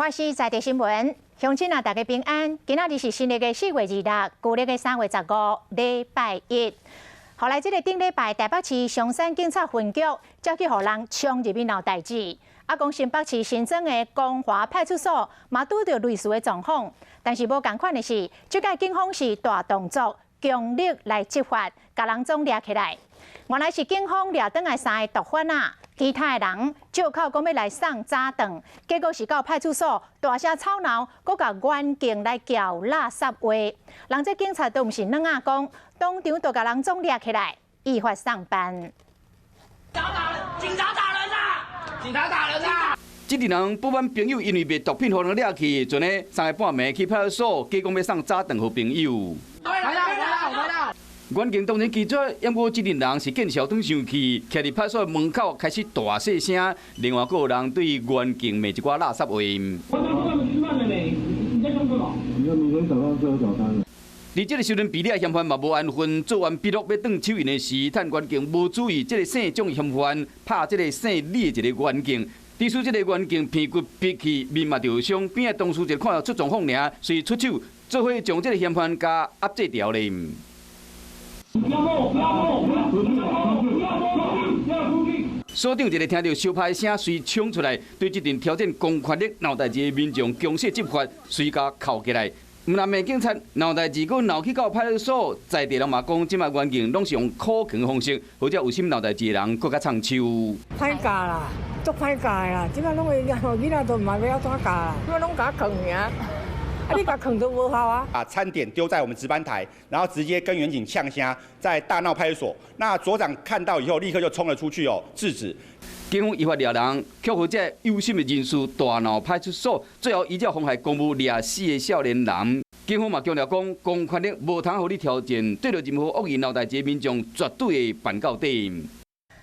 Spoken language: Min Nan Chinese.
華視在地新聞，鄉親啊，大家平安。今仔日是新曆的4月26，舊曆的3月15，禮拜一。予來這个頂禮拜，台北市松山警察分局才去予人衝入去鬧代誌。啊，講新北市新莊的光華派出所嘛拄著類似的狀況，但是無仝款的是，這擺警方是大動作，強力來執法，共人總掠起來。原來是警方掠轉來三个毒販啊，其他的人借口講欲來送早頓，結果是到派出所大聲吵鬧，閣共員警來撬垃圾話。人這警察都毋是軟仔講，當場就共人總掠起來，依法送辦。警察打人！警察打人啦！警察打人啦！這陣人不滿朋友因為賣毒品予人掠去，昨呢三更半暝去派出所，假講欲送早頓予朋友。來啦來啦來啦！員警當然拒絕，毋過這陣人是見笑轉生氣，徛佇派出所門口開始大細聲，另外閣有人對員警罵一寡垃圾話。我剛剛吃飯了沒？你在講什麼？你說明天早上吃早餐。佇這个時陣，被掠嫌犯嘛無安分，做完筆錄欲轉手印的時，趁員警無注意，這个姓蔣嫌犯拍這个姓李的一个員警，致使這个員警鼻骨篦去，面嘛著傷，邊仔同事就看著出狀況爾，隨出手做伙將這个嫌犯共壓制牢咧。不要摸！不要摸！不要出去！不要摸！不要出去！所長一个聽著相拍聲，隨衝出來，對這陣挑戰公權力鬧代誌的民眾強勢執法，隨共銬起來。毋但罵警察鬧代誌，閣鬧去到派出所，在地人嘛講，這擺員警攏是用苦拳方式，予這有心鬧代誌的人閣較創手。歹教啦，足歹教的啦，這擺攏會囡仔都毋嘛欲按怎教啦，這擺攏共囥爾。啊！你共囥都無效啊！把餐點丟在我們值班台，然後直接跟員警嗆聲，在大鬧派出所。那所長看到以後，立刻就衝了出去哦，制止。警方依法掠人，卻予這有心的人士大鬧派出所，最後依照妨害公務掠四个少年人。警方嘛強調講，公權力無通予你挑戰，對著任何惡意鬧代誌的民眾，絕對會辦到底。